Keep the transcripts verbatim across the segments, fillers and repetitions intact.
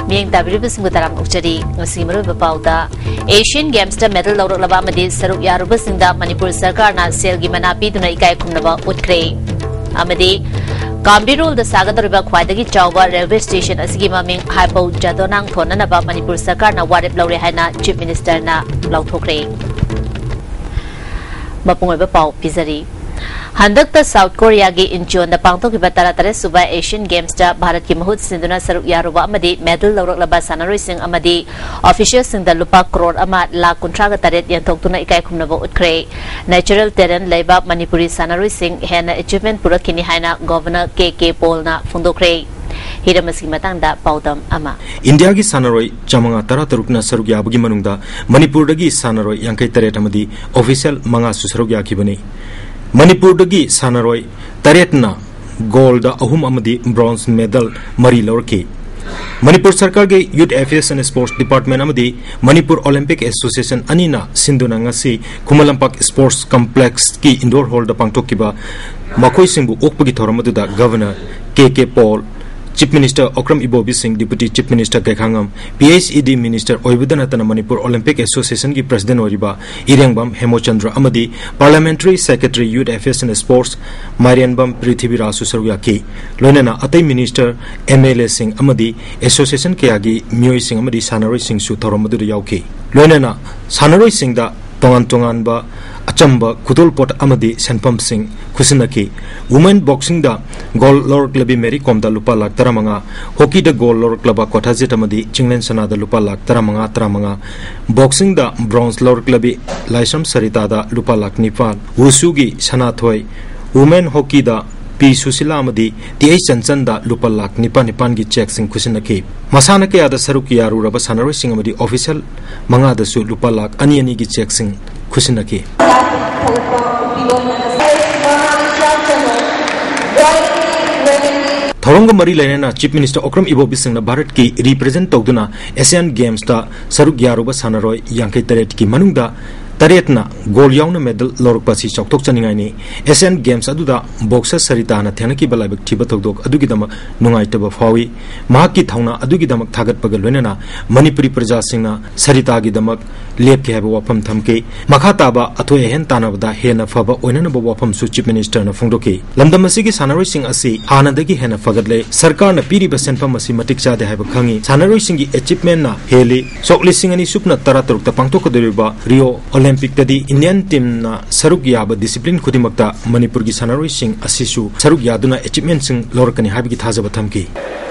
ꯃꯤꯠꯌꯦꯡ ꯇꯥꯕꯤꯔꯤꯕꯁꯤꯡꯕꯨ ꯇꯔꯥꯝꯅ ꯑꯣꯛꯆꯔꯤ꯫ ꯉꯁꯤꯒꯤ ꯃꯔꯨꯑꯣꯏꯕ ꯄꯥꯎꯗ, ꯑꯦꯁꯤꯌꯥꯟ ꯒꯦꯝꯁꯇ ꯃꯦꯗꯜ ꯂꯧꯔꯛꯂꯕ ꯑꯃꯗꯤ ꯁꯔꯨꯛ ꯌꯥꯔꯨꯕꯁꯤꯡꯗ ꯃꯅꯤꯄꯨꯔ ꯁꯔꯀꯥꯔꯅ ꯁꯦꯜꯒꯤ ꯃꯅꯥ ꯄꯤꯗꯨꯅ ꯏꯀꯥꯏ ꯈꯨꯝꯅꯕ ꯎꯠꯈ꯭ꯔꯦ꯫ ꯑꯃꯗꯤ ꯀꯥꯝꯕꯤꯔꯣꯜꯗ ꯁꯥꯒꯗꯧꯔꯤꯕ ꯈ꯭ꯋꯥꯏꯗꯒꯤ ꯆꯥꯎꯕ ꯔꯦꯜꯋꯦ ꯁ꯭ꯇꯦꯁꯟ ꯑꯁꯤꯒꯤ ꯃꯃꯤꯡ ꯍꯥꯏꯄꯧ ꯖꯥꯗꯣꯅꯥꯡ ꯊꯣꯟꯅꯅꯕ ꯃꯅꯤꯄꯨꯔ ꯁꯔꯀꯥꯔꯅ ꯋꯥꯔꯦꯞ ꯂꯧꯔꯦ ꯍꯥꯏꯅ ꯆꯤꯐ ꯃꯤꯅꯤꯁꯇꯔꯅ ꯂꯥꯎꯊꯣꯛꯈ꯭ꯔꯦ꯫ ꯃꯄꯨꯡ ꯑꯣꯏꯕ ꯄꯥꯎ ꯄꯤꯖꯔꯤ꯫ ꯍꯟꯗꯛꯇ ꯁꯥꯎꯠ ꯀꯣꯔꯤꯌꯥꯒꯤ ꯏꯟꯆꯤꯌꯣꯟꯗ ꯄꯥꯡꯊꯣꯛꯈꯤꯕ ꯇꯔꯥꯇꯔꯦꯠ ꯁꯨꯕ ꯑꯦꯁꯤꯌꯟ ꯒꯦꯝꯁꯇ ꯚꯥꯔꯠꯀꯤ ꯃꯍꯨꯠ ꯁꯤꯟꯗꯨꯅ ꯁꯔꯨꯛ ꯌꯥꯔꯨꯕ ꯑꯃꯗꯤ ꯃꯦꯗꯜ ꯂꯧꯔꯛꯂꯕ ꯁꯥꯟꯅꯔꯣꯏꯁꯤꯡ ꯑꯃꯗꯤ ꯑꯣꯐꯤꯁꯤꯌꯦꯜꯁꯤꯡꯗ ꯂꯨꯄꯥ ꯀ꯭ꯔꯣꯔ ꯑꯃ ꯂꯥꯈ ꯀꯨꯟꯊ꯭ꯔꯥꯒ ꯇꯔꯦꯠ ꯌꯦꯟꯊꯣꯛꯇꯨꯅ ꯏꯀꯥꯏ ꯈꯨꯝꯅꯕ ꯎꯠꯈ꯭ꯔꯦ꯫ ꯅꯦꯆꯔꯦꯜ ꯇꯦꯂꯦꯟꯠ ꯂꯩꯕ ꯃꯅꯤꯄꯨꯔꯤ ꯁꯥꯟꯅꯔꯣꯏꯁꯤꯡ ꯍꯦꯟꯅ ꯑꯦꯆꯤꯚꯃꯦꯟꯠ ꯄꯨꯔꯛꯈꯤꯅꯤ ꯍꯥꯏꯅ ꯒꯣꯚꯔꯅꯔ ꯀꯦ ꯀꯦ ꯄꯣꯜꯅ ꯐꯣꯡꯗꯣꯛꯈ꯭ꯔꯦ꯫ ꯍꯤꯔꯝ ꯑꯁꯤꯒꯤ ꯃꯇꯥꯡꯗ ꯄꯥꯎꯗꯝ ꯑꯃ꯫ ꯏꯟꯗꯤꯌꯥꯒꯤ ꯁꯥꯟꯅꯔꯣꯏ ꯆꯥꯃꯉꯥ ꯇꯔꯥꯇꯔꯨꯛꯅ ꯁꯔꯨꯛ ꯌꯥꯕꯒꯤ ꯃꯅꯨꯡꯗ ꯃꯅꯤꯄꯨꯔꯗꯒꯤ ꯁꯥꯟꯅꯔꯣꯏ ꯌꯥꯡꯈꯩ ꯇꯔꯦꯠ ꯑꯃꯗꯤ ꯑꯣꯐꯤꯁꯤꯌꯦꯜ ꯃꯉꯥꯁꯨ ꯁꯔꯨꯛ ꯌꯥꯈꯤꯕꯅꯤ꯫ ꯃꯅꯤꯄꯨꯔꯗꯒꯤ ꯁꯥꯟꯅꯔꯣꯏ ꯇꯔꯦꯠꯅ ꯒꯣꯜꯗ ꯑꯍꯨꯝ ꯑꯃꯗꯤ ꯕ꯭ꯔꯣꯟꯖ ꯃꯦꯗꯜ ꯃꯔꯤ ꯂꯧꯔꯛꯈꯤ꯫ ꯃꯅꯤꯄꯨꯔ ꯁꯔꯀꯥꯔꯒꯤ youth affairs and sports department ꯑꯃꯗꯤ ꯃꯅꯤꯄꯨꯔ ꯑꯣꯂꯤꯝꯄꯤꯛ ꯑꯦꯁꯣꯁꯤꯌꯦꯁꯟ ꯑꯅꯤꯅ ꯁꯤꯟꯗꯨꯅ ꯉꯁꯤ ꯈꯨꯃꯟ ꯂꯝꯄꯥꯛ ꯁ꯭ꯄꯣꯔꯠꯁ ꯀꯝꯄ꯭ꯂꯦꯛꯁꯀꯤ ꯏꯟꯗꯣꯔ ꯍꯣꯜꯗ ꯄꯥꯡꯊꯣꯛꯈꯤꯕ ꯃꯈꯣꯏꯁꯤꯡꯕꯨ ꯑꯣꯛꯄꯒꯤ ꯊꯧꯔꯝ ꯑꯗꯨꯗ governor K K Paul, chief minister Okram Ibobi Singh, deputy chief minister Gaikhangam, P H E D minister ꯑꯣꯏꯕꯗ ꯅꯠꯇꯅ ꯃꯅꯤꯄꯨꯔ ꯑꯣꯂꯤꯝꯄꯤꯛ ꯑꯦꯁꯣꯁꯤꯌꯦꯁꯟꯒꯤ ꯄ꯭ꯔꯁꯤꯗꯦꯟꯠ ꯑꯣꯏꯔꯤꯕ ꯏꯔꯦꯡꯕꯝ ꯍꯦꯃꯣꯆꯟꯗ꯭ꯔ ꯑꯃꯗꯤ parliamentary secretary youth affairs and sports Mairenbam ꯄ꯭ꯔꯤꯊꯤꯕꯤꯔꯥꯖꯁꯨ ꯁꯔꯨꯛ ꯌꯥꯈꯤ꯫ ꯂꯣꯏꯅꯅ ꯑꯇꯩ ꯃꯤꯅꯤꯁꯇꯔ, ꯑꯦꯝ ꯑꯦꯜ ꯑꯦꯁꯤꯡ ꯑꯃꯗꯤ ꯑꯦꯁꯣꯁꯤꯌꯦꯁꯟ ꯀꯌꯥꯒꯤ ꯃꯤꯑꯣꯏꯁꯤꯡ ꯑꯃꯗꯤ ꯁꯥꯟꯅꯔꯣꯏꯁꯤꯡꯁꯨ ꯊꯧꯔꯝ ꯑꯗꯨꯗ ꯌꯥꯎꯈꯤ꯫ ꯂꯣꯏꯅꯅ ꯁꯥꯟꯅꯔꯣꯏꯁꯤꯡꯗ ꯇꯣꯉꯥꯟ ꯇꯣꯉꯥꯟꯕ ꯑꯆꯝꯕ ꯈꯨꯗꯣꯜꯄꯣꯠ ꯑꯃꯗꯤ ꯁꯦꯟꯐꯝꯁꯤꯡ ꯈꯨꯠꯁꯤꯟꯅꯈꯤ꯫ ꯋꯨꯃꯦꯟ ꯕꯣꯛꯁꯤꯡꯗ ꯒꯣꯜ ꯂꯧꯔꯛꯂꯕꯤ ꯃꯦꯔꯤ ꯀꯣꯝꯗ ꯂꯨꯄꯥ ꯂꯥꯈ ꯇꯔꯥꯃꯉꯥ, ꯍꯣꯀꯤꯗ ꯒꯣꯜ ꯂꯧꯔꯛꯂꯕ ꯀꯣꯊꯥꯖꯤꯠ ꯑꯃꯗꯤ ꯆꯤꯡꯂꯦꯟ ꯁꯅꯥꯗ ꯂꯨꯄꯥ ꯂꯥꯈ ꯇꯔꯥꯃꯉꯥ, ꯇꯔꯥꯃꯉꯥ, ꯕꯣꯛꯁꯤꯡꯗ ꯕ꯭ꯔꯣꯟꯖ ꯂꯧꯔꯛꯂꯕꯤ ꯂꯥꯏꯁ꯭ꯔꯝ ꯁꯔꯤꯇꯥꯗ ꯂꯨꯄꯥ ꯂꯥꯈ ꯅꯤꯄꯥꯟ, ꯋꯨꯁꯨꯒꯤ ꯁꯅꯥꯊꯣꯏ, ꯋꯨꯃꯦꯟ ꯍꯣꯀꯤꯗ ꯄꯤ ꯁꯨꯁꯤꯂꯥ ꯑꯃꯗꯤ ꯇꯤ ꯑꯩꯆ ꯆꯟꯆꯟꯗ ꯂꯨꯄꯥ ꯂꯥꯈ ꯅꯤꯄꯥꯟ ꯅꯤꯄꯥꯟꯒꯤ ꯆꯦꯛꯁꯤꯡ ꯈꯨꯠꯁꯤꯟꯅꯈꯤ꯫ ꯃꯁꯥꯟꯅ ꯀꯌꯥꯗ ꯁꯔꯨꯛ ꯌꯥꯔꯨꯔꯕ ꯁꯥꯟꯅꯔꯣꯏꯁꯤꯡ ꯑꯃꯗꯤ ꯑꯣꯐꯤꯁꯤꯌꯦꯜ ꯃꯉꯥꯗꯁꯨ ꯂꯨꯄꯥ ꯂꯥꯈ ꯑꯅꯤ ꯑꯅꯤꯒꯤ ꯆꯦꯛꯁꯤꯡ ꯈꯨꯠꯁꯤꯟꯅꯈꯤ꯫ ꯊꯧꯔꯝꯒ ꯃꯔꯤ ꯂꯩꯅꯅ ꯆꯤꯐ ꯃꯤꯅꯤꯁꯇꯔ ꯑꯣꯀ꯭ꯔꯝ ꯏꯕꯣꯕꯤ ꯁꯤꯡꯅ ꯚꯥꯔꯠꯀꯤ ꯔꯤꯄ꯭ꯔꯖꯦꯟꯠ ꯇꯧꯗꯨꯅ ꯑꯦꯁꯤꯌꯥꯟ ꯒꯦꯝꯁꯇ ꯁꯔꯨꯛ ꯌꯥꯔꯨꯕ ꯁꯥꯟꯅꯔꯣꯏ ꯌꯥꯡꯈꯩ ꯇꯔꯦꯠꯀꯤ ꯃꯅꯨꯡꯗ ꯇꯔꯦꯠꯅ ꯒꯣꯜ ꯌꯥꯎꯅ ꯃꯦꯗꯜ ꯂꯧꯔꯛꯄ ꯑꯁꯤ ꯆꯥꯎꯊꯣꯛꯆꯅꯤꯡꯉꯥꯏꯅꯤ꯫ ꯑꯦꯁꯤꯌꯥꯟ ꯒꯦꯝꯁ ꯑꯗꯨꯗ ꯕꯣꯛꯁꯔ ꯁꯔꯤꯇꯥꯅ ꯊꯦꯡꯅꯈꯤꯕ ꯂꯥꯏꯕꯛ ꯊꯤꯕ ꯊꯧꯗꯣꯛ ꯑꯗꯨꯒꯤꯗꯃꯛ ꯅꯨꯡꯉꯥꯏꯇꯕ ꯐꯥꯎꯏ꯫ ꯃꯍꯥꯛꯀꯤ ꯊꯧꯅꯥ ꯑꯗꯨꯒꯤꯗꯃꯛ ꯊꯥꯒꯠꯄꯒ ꯂꯣꯏꯅꯅ ꯃꯅꯤꯄꯨꯔꯤ ꯄ꯭ꯔꯖꯥꯁꯤꯡꯅ ꯁꯔꯤꯇꯥꯒꯤꯗꯃꯛ ꯂꯦꯞꯀꯦ ꯍꯥꯏꯕ ꯋꯥꯐꯝ ꯊꯝꯈꯤ꯫ ꯃꯈꯥ ꯇꯥꯕ ꯑꯊꯣꯏ ꯑꯍꯦꯟ ꯇꯥꯟꯅꯕꯗ ꯍꯦꯟꯅ ꯐꯕ ꯑꯣꯏꯅꯅꯕ ꯋꯥꯐꯝꯁꯨ ꯆꯤꯐ ꯃꯤꯅꯤꯁꯇꯔꯅ ꯐꯣꯡꯗꯣꯛꯈꯤ꯫ ꯂꯝꯗꯝ ꯑꯁꯤꯒꯤ ꯁꯥꯟꯅꯔꯣꯏꯁꯤꯡ ꯑꯁꯤ ꯍꯥꯟꯅꯗꯒꯤ ꯍꯦꯟꯅ ꯐꯒꯠꯂꯦ꯫ ꯁꯔꯀꯥꯔꯅ ꯄꯤꯔꯤꯕ ꯁꯦꯟꯐꯝ ꯑꯁꯤ ꯃꯇꯤꯛ ꯆꯥꯗꯦ ꯍꯥꯏꯕ ꯈꯪꯏ꯫ ꯁꯥꯟꯅꯔꯣꯏꯁꯤꯡꯒꯤ ꯑꯦꯆꯤꯞꯃꯦꯟꯅ ꯍꯦꯜꯂꯤ꯫ ꯁꯣꯛ ꯂꯤꯁꯤꯡ ꯑꯅꯤ ꯁꯨꯞꯅ ꯇꯔꯥ ꯇꯔꯨꯛꯇ ꯄꯥꯡꯊꯣꯛꯀꯗꯧꯔꯤꯕ ꯔꯤꯑꯣ ꯑꯣꯂꯦꯝꯄꯤꯛꯇꯗꯤ ꯏꯟꯗꯤꯌꯟ ꯇꯤꯝꯅ ꯁꯔꯨꯛ ꯌꯥꯕ ꯗꯤꯁꯤꯄ꯭ꯂꯤꯟ ꯈꯨꯗꯤꯡꯃꯛꯇ ꯃꯅꯤꯄꯨꯔꯒꯤ ꯁꯥꯟꯅꯔꯣꯏꯁꯤꯡ ꯑꯁꯤꯁꯨ ꯁꯔꯨꯛ ꯌꯥꯗꯨꯅ ꯑꯦꯆꯤꯞꯃꯦꯟꯁꯤꯡ ꯂꯧꯔꯛꯀꯅꯤ ꯍꯥꯏꯕꯒꯤ ꯊꯥꯖꯕ ꯊꯝꯈꯤ꯫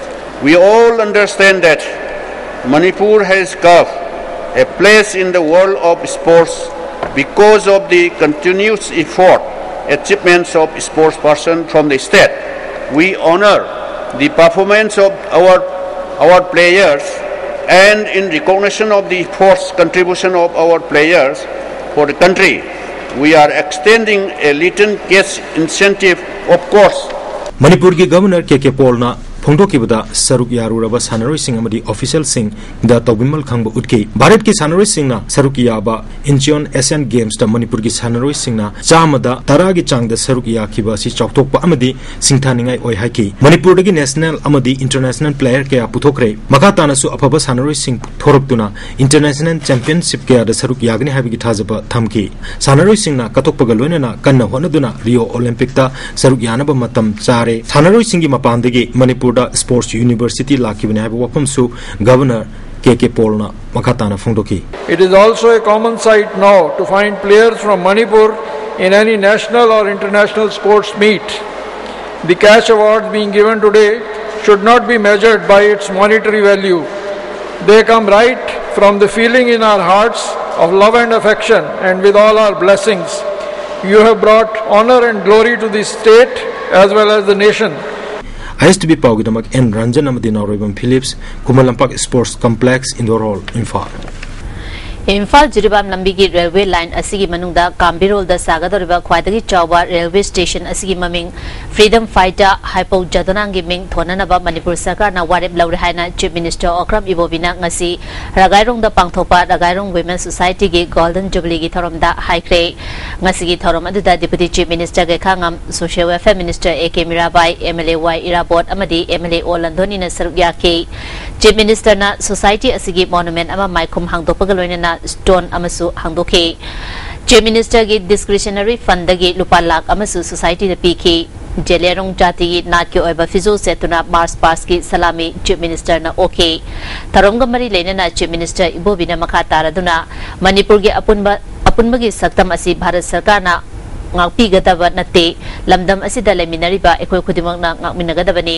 We all understand that Manipur has carved a place in the world of sports because of the continuous effort, achievements of sports person from the state. We honor the performance of our, our players, and in recognition of the efforts contribution of our players for the country, we are extending a little cash incentive, of course. ꯃꯅꯤꯄꯨꯔꯒꯤ governor K ꯀꯦ ꯄꯣꯜꯅ ꯐꯣꯡꯗꯣꯛꯈꯤꯕꯗ, ꯁꯔꯨꯛ ꯌꯥꯔꯨꯔꯕ ꯁꯥꯟꯅꯔꯣꯏꯁꯤꯡ ꯑꯃꯗꯤ ꯑꯣꯐꯤꯁꯤꯌꯦꯜꯁꯤꯡꯗ ꯇꯧꯕꯤꯃꯜ ꯈꯪꯕ ꯎꯠꯈꯤ꯫ ꯚꯥꯔꯠꯀꯤ ꯁꯥꯟꯅꯔꯣꯏꯁꯤꯡꯅ ꯁꯔꯨꯛ ꯌꯥꯕ Incheon Asian ꯒꯦꯝꯁꯇ ꯃꯅꯤꯄꯨꯔꯒꯤ ꯁꯥꯟꯅꯔꯣꯏꯁꯤꯡꯅ ꯆꯥꯝꯃꯗ ꯇꯔꯥꯒꯤ ꯆꯥꯡꯗ ꯁꯔꯨꯛ ꯌꯥꯈꯤꯕ ꯑꯁꯤ ꯆꯥꯎꯊꯣꯛꯄ ꯑꯃꯗꯤ ꯁꯤꯡꯊꯥꯅꯤꯡꯉꯥꯏ ꯑꯣꯏ ꯍꯥꯏꯈꯤ꯫ ꯃꯅꯤꯄꯨꯔꯗꯒꯤ ꯅꯦꯁꯅꯦꯜ ꯑꯃꯗꯤ ꯏꯟꯇꯔꯅꯦꯁꯅꯦꯜ ꯄ꯭ꯂꯦꯌꯔ ꯀꯌꯥ ꯄꯨꯊꯣꯛꯈ꯭ꯔꯦ꯫ ꯃꯈꯥ ꯇꯥꯅꯁꯨ ꯑꯐꯕ ꯁꯥꯟꯅꯔꯣꯏꯁꯤꯡ ꯊꯣꯔꯛꯇꯨꯅ ꯏꯟꯇꯔꯅꯦꯁꯅꯦꯜ ꯆꯦꯝꯄꯤꯌꯟꯁꯤꯞ ꯀꯌꯥꯗ ꯁꯔꯨꯛ ꯌꯥꯒꯅꯤ ꯍꯥꯏꯕꯒꯤ ꯊꯥꯖꯕ ꯊꯝꯈꯤ꯫ ꯁꯥꯟꯅꯔꯣꯏꯁꯤꯡꯅ ꯀꯠꯊꯣꯛꯄꯒ ꯂꯣꯏꯅꯅ ꯀꯟꯅ ꯍꯣꯠꯅꯗꯨꯅ ꯔꯤꯑꯣ ꯑꯣꯂꯦꯝꯄꯤꯛꯇ ꯁꯔꯨꯛ ꯌꯥꯅꯕ ꯃꯇꯝ ꯆꯥꯔꯦ꯫ ꯁꯥꯟꯅꯔꯣꯏꯁꯤꯡꯒꯤ ꯃꯄꯥꯟꯗꯒꯤ ꯃꯅꯤꯄꯨꯔꯗ ꯁ꯭ꯄꯣꯔꯠꯁ ꯌꯨꯅꯤꯚꯔꯁꯤꯇꯤ ꯂꯥꯛꯈꯤꯕꯅꯤ ꯍꯥꯏꯕ ꯋꯥꯐꯝꯁꯨ ꯒꯚꯔꯅꯔ ꯀꯦ ꯀꯦ ꯄꯣꯜꯅ ꯃꯈꯥ ꯇꯥꯅ ꯐꯣꯡꯗꯣꯛꯈꯤ꯫ It is also a common sight now to find players from Manipur in any national or international sports meet. The cash awards being given today should not be measured by its monetary value. They come right from the feeling in our hearts of love and affection and with all our blessings. You have brought honor and glory to the state as well as the nation. I S T V ꯄꯥꯎꯒꯤꯗꯃꯛ N Ranjan ꯑꯃꯗꯤ Naoroibam Philips, Khuman Lampak sports complex, indoor hall, Imphal. Imphal Jiribam ꯂꯝꯕꯤꯒꯤ railway line ꯑꯁꯤꯒꯤ ꯃꯅꯨꯡꯗ ꯀꯥꯝꯕꯤꯔꯣꯜꯗ ꯁꯥꯒꯗꯧꯔꯤꯕ ꯈ꯭ꯋꯥꯏꯗꯒꯤ ꯆꯥꯎꯕ railway station ꯑꯁꯤꯒꯤ ꯃꯃꯤꯡ freedom fighter ꯍꯥꯏꯄꯧ ꯖꯥꯗꯣꯅꯥꯡꯒꯤ ꯃꯤꯡ ꯊꯣꯟꯅꯅꯕ ꯃꯅꯤꯄꯨꯔ ꯁꯔꯀꯥꯔꯅ ꯋꯥꯔꯦꯞ ꯂꯧꯔꯦ ꯍꯥꯏꯅ ꯆꯤꯐ ꯃꯤꯅꯤꯁꯇꯔ ꯑꯣꯀ꯭ꯔꯝ ꯏꯕꯣꯕꯤꯅ ꯉꯁꯤ ꯔꯒꯥꯏꯔꯣꯡꯗ ꯄꯥꯡꯊꯣꯛꯄ ꯔꯒꯥꯏꯔꯣꯡ ꯋꯤꯃꯦꯟ ꯁꯣꯁꯥꯏꯇꯤꯒꯤ ꯒꯣꯜꯗꯟ ꯖꯨꯕꯤꯂꯤꯒꯤ ꯊꯧꯔꯝꯗ ꯍꯥꯏꯈ꯭ꯔꯦ꯫ ꯉꯁꯤꯒꯤ ꯊꯧꯔꯝ ꯑꯗꯨꯗ deputy chief minister Gaikhangam, social welfare minister A K Mirabai, M L A Y Erabot ꯑꯃꯗꯤ ꯑꯦꯝ ꯑꯦꯜ ꯑꯦ ꯑꯣ ꯂꯟꯗꯣꯅꯤꯅ ꯁꯔꯨꯛ ꯌꯥꯈꯤ꯫ ꯆꯤꯐ ꯃꯤꯅꯤꯁꯇꯔꯅ ꯁꯣꯁꯥꯏꯇꯤ ꯑꯁꯤꯒꯤ ꯃꯣꯅꯨꯃꯦꯟ ꯑꯃ ꯃꯥꯏꯈꯨꯝ ꯍꯥꯡꯗꯣꯛꯄꯒ ꯂꯣꯏꯅꯅ ꯁ꯭ꯇꯣꯟ ꯑꯃꯁꯨ ꯍꯥꯡꯗꯣꯛꯈꯤ꯫ ꯆꯤꯐ ꯃꯤꯅꯤꯁꯇꯔꯒꯤ ꯗꯤꯁꯀ꯭ꯔꯤꯁꯅꯔꯤ ꯐꯟꯗꯒꯤ ꯂꯨꯄꯥ ꯂꯥꯈ ꯑꯃꯁꯨ ꯁꯣꯁꯥꯏꯇꯤꯗ ꯄꯤꯈꯤ꯫ ꯖꯦꯂꯤꯌꯥꯡꯔꯣꯡ ꯖꯥꯇꯤꯒꯤ ꯅꯥꯠꯀꯤ ꯑꯣꯏꯕ ꯐꯤꯖꯣꯜ ꯁꯦꯠꯇꯨꯅ ꯃꯥꯔꯆ ꯄꯥꯁꯀꯤ ꯁꯂꯥꯃꯤ ꯆꯤꯐ ꯃꯤꯅꯤꯁꯇꯔꯅ ꯑꯣꯛꯈꯤ꯫ ꯊꯧꯔꯝꯒ ꯃꯔꯤ ꯂꯩꯅꯅ ꯆꯤꯐ ꯃꯤꯅꯤꯁꯇꯔ ꯏꯕꯣꯕꯤꯅ ꯃꯈꯥ ꯇꯥꯔꯗꯨꯅ ꯃꯅꯤꯄꯨꯔꯒꯤ ꯑꯄꯨꯟꯕ, ꯑꯄꯨꯟꯕꯒꯤ ꯁꯛꯇꯝ ꯑꯁꯤ ꯚꯥꯔꯠ ꯁꯔꯀꯥꯔꯅ ꯉꯥꯛꯄꯤꯒꯗꯕ ꯅꯠꯇꯦ꯫ ꯂꯝꯗꯝ ꯑꯁꯤꯗ ꯂꯩꯃꯤꯟꯅꯔꯤꯕ ꯑꯩꯈꯣꯏ ꯈꯨꯗꯤꯡꯃꯛꯅ ꯉꯥꯛꯃꯤꯟꯅꯒꯗꯕꯅꯤ꯫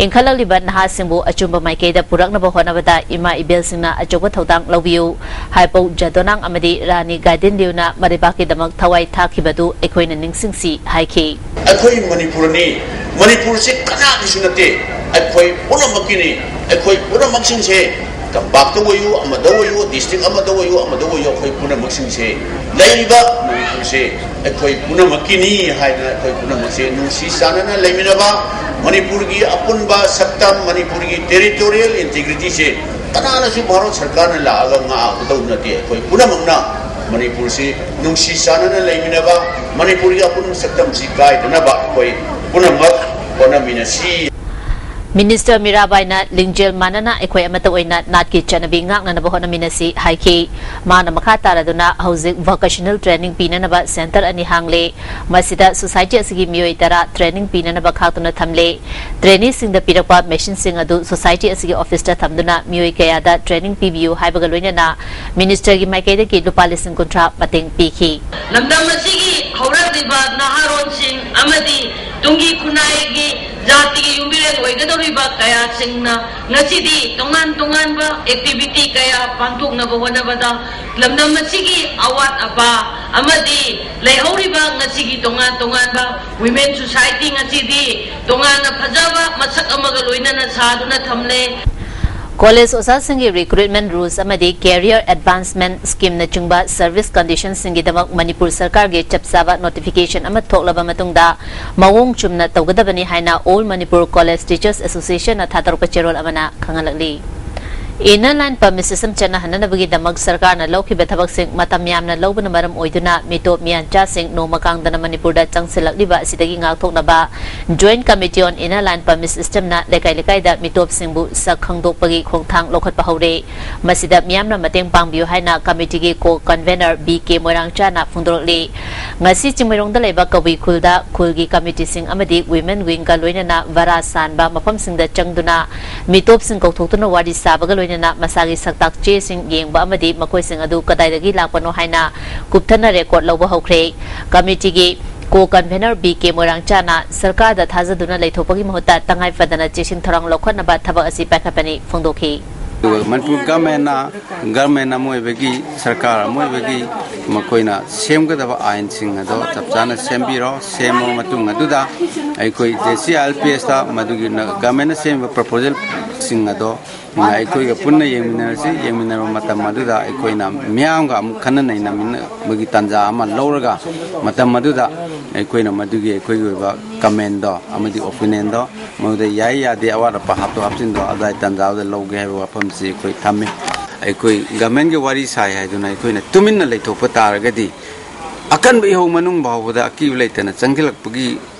ꯏꯟꯈꯠꯂꯛꯂꯤꯕ ꯅꯍꯥꯁꯤꯡꯕꯨ ꯑꯆꯨꯝꯕ ꯃꯥꯏꯀꯩꯗ ꯄꯨꯔꯛꯅꯕ ꯍꯣꯠꯅꯕꯗ ꯏꯃꯥ ꯏꯕꯦꯜꯁꯤꯡꯅ ꯑꯆꯧꯕ ꯊꯧꯗꯥꯡ ꯂꯧꯕꯤꯌꯨ꯫ ꯍꯥꯏꯄꯧ ꯖꯥꯗꯣꯅꯥꯡ ꯑꯃꯗꯤ ꯔꯥꯅꯤ ꯒꯥꯏꯗꯤꯟꯂꯤꯌꯨꯅ ꯃꯔꯩꯕꯥꯛꯀꯤꯗꯃꯛ ꯊꯋꯥꯏ ꯊꯥꯈꯤꯕꯗꯨ ꯑꯩꯈꯣꯏꯅ ꯅꯤꯡꯁꯤꯡꯁꯤ ꯍꯥꯏꯈꯤ꯫ ꯑꯩꯈꯣꯏ ꯃꯅꯤꯄꯨꯔꯅꯤ꯫ ꯃꯅꯤꯄꯨꯔꯁꯤ ꯀꯅꯥꯒꯤꯁꯨ ꯅꯠꯇꯦ, ꯑꯩꯈꯣꯏ ꯄꯨꯝꯅꯃꯛꯀꯤꯅꯤ꯫ ꯑꯩꯈꯣꯏ ꯄꯨꯝꯅꯃꯛꯁꯤꯡꯁꯦ ꯇꯝꯄꯥꯛꯇ ꯑꯣꯏꯌꯨ, ꯑꯃꯗ ꯑꯣꯏꯌꯨ, ꯗꯤꯁꯇ꯭ꯔꯤꯛ ꯑꯃꯗ ꯑꯣꯏꯌꯨ, ꯑꯃꯗ ꯑꯣꯏꯌꯨ, ꯑꯩꯈꯣꯏ ꯄꯨꯝꯅꯃꯛꯁꯤꯡꯁꯦ ꯂꯩꯔꯤꯕ ꯃꯅꯤꯄꯨꯔꯁꯦ ꯑꯩꯈꯣꯏ ꯄꯨꯝꯅꯃꯛꯀꯤꯅꯤ ꯍꯥꯏꯅ ꯑꯩꯈꯣꯏ ꯄꯨꯝꯅꯃꯛꯁꯦ ꯅꯨꯡꯁꯤ ꯆꯥꯟꯅꯅ ꯂꯩꯃꯤꯟꯅꯕ, ꯃꯅꯤꯄꯨꯔꯒꯤ ꯑꯄꯨꯟꯕ ꯁꯛꯇꯝ, ꯃꯅꯤꯄꯨꯔꯒꯤ territorial integrityꯁꯦ ꯀꯅꯥꯅꯁꯨ ꯚꯥꯔꯠ ꯁꯔꯀꯥꯔꯅ ꯂꯥꯛꯑꯒ ꯉꯥꯛꯀꯗꯧꯕ ꯅꯠꯇꯦ꯫ ꯑꯩꯈꯣꯏ ꯄꯨꯝꯅꯃꯛꯅ ꯃꯅꯤꯄꯨꯔꯁꯤ ꯅꯨꯡꯁꯤ ꯆꯥꯟꯅꯅ ꯂꯩꯃꯤꯟꯅꯕ, ꯃꯅꯤꯄꯨꯔꯒꯤ ꯑꯄꯨꯟꯕ ꯁꯛꯇꯝꯁꯤ ꯀꯥꯏꯗꯅꯕ ꯑꯩꯈꯣꯏ ꯄꯨꯝꯅꯃꯛ ꯍꯣꯠꯅꯃꯤꯟꯅꯁꯤ꯫ ꯃꯤꯅꯤꯁꯇꯔ ꯃꯤꯔꯥꯕꯥꯏꯅ ꯂꯤꯡꯖꯦꯜ ꯃꯥꯟꯅꯅ ꯑꯩꯈꯣꯏ ꯑꯃꯠꯇ ꯑꯣꯏꯅ ꯅꯥꯠꯀꯤ ꯆꯠꯅꯕꯤ ꯉꯥꯛꯅꯅꯕ ꯍꯣꯠꯅꯃꯤꯟꯅꯁꯤ ꯍꯥꯏꯈꯤ꯫ ꯃꯥꯅ ꯃꯈꯥ ꯇꯥꯔꯗꯨꯅ ꯍꯧꯖꯤꯛ vocational training ꯄꯤꯅꯅꯕ center ꯑꯅꯤ ꯍꯥꯡꯂꯦ꯫ ꯃꯁꯤꯗ ꯁꯣꯁꯥꯏꯇꯤ ꯑꯁꯤꯒꯤ ꯃꯤꯑꯣꯏ ꯇꯔꯥ training ꯄꯤꯅꯅꯕ ꯈꯥꯛꯇꯨꯅ ꯊꯝꯂꯦ꯫ ꯇ꯭ꯔꯦꯅꯤꯁꯤꯡꯗ ꯄꯤꯔꯛꯄ ꯃꯦꯁꯤꯟꯁꯤꯡ ꯑꯗꯨ ꯁꯣꯁꯥꯏꯇꯤ ꯑꯁꯤꯒꯤ ꯑꯣꯐꯤꯁꯇ ꯊꯝꯗꯨꯅ ꯃꯤꯑꯣꯏ ꯀꯌꯥꯗ training ꯄꯤꯕꯤꯌꯨ ꯍꯥꯏꯕꯒ ꯂꯣꯏꯅꯅ ꯃꯤꯅꯤꯁꯇꯔꯒꯤ ꯃꯥꯏꯀꯩꯗꯒꯤ ꯂꯨꯄꯥ ꯂꯤꯁꯤꯡ ꯀꯨꯟꯊ꯭ꯔꯥ ꯃꯇꯦꯡ ꯄꯤꯈꯤ꯫ ꯂꯝꯗꯝ ꯑꯁꯤꯒꯤ ꯍꯧꯔꯛꯂꯤꯕ ꯅꯍꯥꯔꯣꯟꯁꯤꯡ ꯑꯃꯗꯤ ꯇꯨꯡꯒꯤ ꯈꯨꯟꯅꯥꯏꯒꯤ ꯖꯥꯇꯤꯒꯤ ꯌꯨꯝꯕꯤꯔꯦꯟ ꯑꯣꯏꯒꯗꯧꯔꯤꯕ ꯀꯌꯥꯁꯤꯡꯅ ꯉꯁꯤꯗꯤ ꯇꯣꯉꯥꯟ ꯇꯣꯉꯥꯟꯕ activity ꯀꯌꯥ ꯄꯥꯡꯊꯣꯛꯅꯕ ꯍꯣꯠꯅꯕꯗ ꯂꯝꯗꯝ ꯑꯁꯤꯒꯤ ꯑꯋꯥꯠ ꯑꯄꯥ ꯑꯃꯗꯤ ꯂꯩꯍꯧꯔꯤꯕ ꯉꯁꯤꯒꯤ ꯇꯣꯉꯥꯟ ꯇꯣꯉꯥꯟꯕ women society ꯉꯁꯤꯗꯤ ꯇꯣꯉꯥꯟꯅ ꯐꯖꯕ ꯃꯁꯛ ꯑꯃꯒ ꯂꯣꯏꯅꯅ ꯁꯥꯗꯨꯅ ꯊꯝꯂꯦ꯫ ꯀꯣꯂꯦꯖ ꯑꯣꯖꯥꯁꯤꯡꯒꯤ recruitment rules ꯑꯃꯗꯤ career advancement scheme ꯅꯆꯤꯡꯕ service condition ꯁꯤꯡꯒꯤꯗꯃꯛ ꯃꯅꯤꯄꯨꯔ ꯁꯔꯀꯥꯔꯒꯤ ꯆꯞ ꯆꯥꯕ notification ꯑꯃ ꯊꯣꯛꯂꯕ ꯃꯇꯨꯡꯗ, ꯃꯑꯣꯡ ꯆꯨꯝꯅ ꯇꯧꯒꯗꯕꯅꯤ ꯍꯥꯏꯅ All Manipur College Teachers Association ꯅ ꯊꯥꯗꯣꯔꯛꯄ ꯆꯦꯔꯣꯜ ꯑꯃꯅ ꯈꯪꯍꯜꯂꯛꯂꯤ꯫ Inner Line Permit System ꯆꯠꯅꯍꯟꯅꯅꯕꯒꯤꯗꯃꯛ ꯁꯔꯀꯥꯔꯅ ꯂꯧꯈꯤꯕ ꯊꯕꯛꯁꯤꯡ ꯃꯇꯝ ꯌꯥꯝꯅ ꯂꯧꯕꯅ ꯃꯔꯝ ꯑꯣꯏꯗꯨꯅ ꯃꯤꯇꯣꯞ ꯃꯤꯌꯥꯟꯆꯥꯁꯤꯡ ꯅꯣꯡꯃ ꯀꯥꯡꯗꯅ ꯃꯅꯤꯄꯨꯔꯗ ꯆꯪꯁꯤꯜꯂꯛꯂꯤꯕ ꯑꯁꯤꯗꯒꯤ ꯉꯥꯛꯊꯣꯛꯅꯕ Joint Committee on Inner Line Permit System ꯅ ꯂꯩꯀꯥꯏ ꯂꯩꯀꯥꯏꯗ ꯃꯤꯇꯣꯞꯁꯤꯡꯕꯨ ꯁꯛ ꯈꯪꯗꯣꯛꯄꯒꯤ ꯈꯣꯡꯊꯥꯡ ꯂꯧꯈꯠꯄ ꯍꯧꯔꯦ꯫ ꯃꯁꯤꯗ ꯃꯤꯌꯥꯝꯅ ꯃꯇꯦꯡ ꯄꯥꯡꯕꯤꯌꯨ ꯍꯥꯏꯅ committee ꯒꯤ co-convenor ꯕꯤ ꯀꯦ ꯃꯣꯏꯔꯥꯡꯆꯥꯅ ꯐꯣꯡꯗꯣꯔꯛꯂꯤ꯫ ꯉꯁꯤ ꯆꯤꯡꯃꯩꯔꯣꯡꯗ ꯂꯩꯕ ꯀꯕꯨꯏ ꯈꯨꯜꯗ ꯈꯨꯜꯒꯤ committee ꯁꯤꯡ ꯑꯃꯗꯤ women wing ꯒ ꯂꯣꯏꯅꯅ ꯚꯔꯥ ꯁꯥꯟꯕ ꯃꯐꯝꯁꯤꯡꯗ ꯆꯪꯗꯨꯅ ꯃꯤꯇꯣꯞꯁꯤꯡ ꯀꯧꯊꯣꯛꯇꯨꯅ ꯋꯥꯔꯤ ꯁꯥꯕꯒ ꯂꯣꯏꯅꯅ ꯃꯁꯥꯒꯤ ꯁꯛꯇꯥꯛ ꯆꯦꯁꯤꯡ ꯌꯦꯡꯕ ꯑꯃꯗꯤ ꯃꯈꯣꯏꯁꯤꯡ ꯑꯗꯨ ꯀꯗꯥꯏꯗꯒꯤ ꯂꯥꯛꯄꯅꯣ ꯍꯥꯏꯅ ꯀꯨꯞꯊꯅ record ꯂꯧꯕ ꯍꯧꯈ꯭ꯔꯦ꯫ Committee ꯒꯤ co-convenor ꯕꯤ ꯀꯦ ꯃꯣꯏꯔꯥꯡꯆꯥꯅ ꯁꯔꯀꯥꯔꯗ ꯊꯥꯖꯗꯨꯅ ꯂꯩꯊꯣꯛꯄꯒꯤ ꯃꯍꯨꯠꯇ ꯇꯉꯥꯏ ꯐꯗꯅ ꯆꯦꯛꯁꯤꯟ ꯊꯧꯔꯥꯡ ꯂꯧꯈꯠꯅꯕ ꯊꯕꯛ ꯑꯁꯤ ꯄꯥꯏꯈꯠꯄꯅꯤ ꯐꯣꯡꯗꯣꯛꯈꯤ꯫ ꯑꯗꯨꯒ ꯃꯅꯤꯄꯨꯔ government ꯅ, government ꯑꯃ ꯑꯣꯏꯕꯒꯤ, ꯁꯔꯀꯥꯔ ꯑꯃ ꯑꯣꯏꯕꯒꯤ ꯃꯈꯣꯏꯅ ꯁꯦꯝꯒꯗꯕ ꯑꯥꯏꯟꯁꯤꯡ ꯑꯗꯣ ꯆꯞ ꯆꯥꯅ ꯁꯦꯝꯕꯤꯔꯣ꯫ ꯁꯦꯝꯃꯕ ꯃꯇꯨꯡ ꯑꯗꯨꯗ ꯑꯩꯈꯣꯏ J C I L P ꯑꯦꯁꯇ ꯃꯗꯨꯒꯤ ꯅ-, government ꯅ ꯁꯦꯝꯃꯤꯕ proposal ꯁꯤꯡ ꯑꯗꯣ ꯑꯩꯈꯣꯏꯒ ꯄꯨꯟꯅ ꯌꯦꯡꯃꯤꯟꯅꯔꯁꯤ꯫ ꯌꯦꯡꯃꯤꯟꯅꯔꯕ ꯃꯇꯝ ꯑꯗꯨꯗ ꯑꯩꯈꯣꯏꯅ ꯃꯤꯌꯥꯝꯒ ꯑꯃꯨꯛ ꯈꯟꯅ ꯅꯩꯅꯃꯤꯟꯅꯕꯒꯤ ꯇꯥꯟꯖꯥ ꯑꯃ ꯂꯧꯔꯒ, ꯃꯇꯝ ꯑꯗꯨꯗ ꯑꯩꯈꯣꯏꯅ ꯃꯗꯨꯒꯤ ꯑꯩꯈꯣꯏꯒꯤ ꯑꯣꯏꯕ comment ꯗꯣ ꯑꯃꯗꯤ opinion ꯗꯣ, ꯃꯗꯨꯗ ꯌꯥꯏ ꯌꯥꯗꯦ, ꯑꯋꯥꯠ ꯑꯄꯥ ꯍꯥꯞꯇꯣꯛ ꯍꯥꯞꯆꯤꯟꯗꯣ ꯑꯗꯨꯋꯥꯏ ꯇꯥꯟꯖꯥꯗꯨꯗ ꯂꯧꯒꯦ ꯍꯥꯏꯕ ꯋꯥꯐꯝꯁꯤ ꯑꯩꯈꯣꯏ ꯊꯝꯃꯤ꯫ ꯑꯩꯈꯣꯏ government ꯀꯤ ꯋꯥꯔꯤ ꯁꯥꯏ ꯍꯥꯏꯗꯨꯅ ꯑꯩꯈꯣꯏꯅ ꯇꯨꯃꯤꯟꯅ ꯂꯩꯊꯣꯛꯄ ꯇꯥꯔꯒꯗꯤ, ꯑꯀꯟꯕ ꯏꯍꯧ ꯃꯅꯨꯡ ꯐꯥꯎꯕꯗ ꯑꯀꯤꯕ ꯂꯩꯇꯅ ꯆꯪꯁꯤꯜꯂꯛꯄꯒꯤ,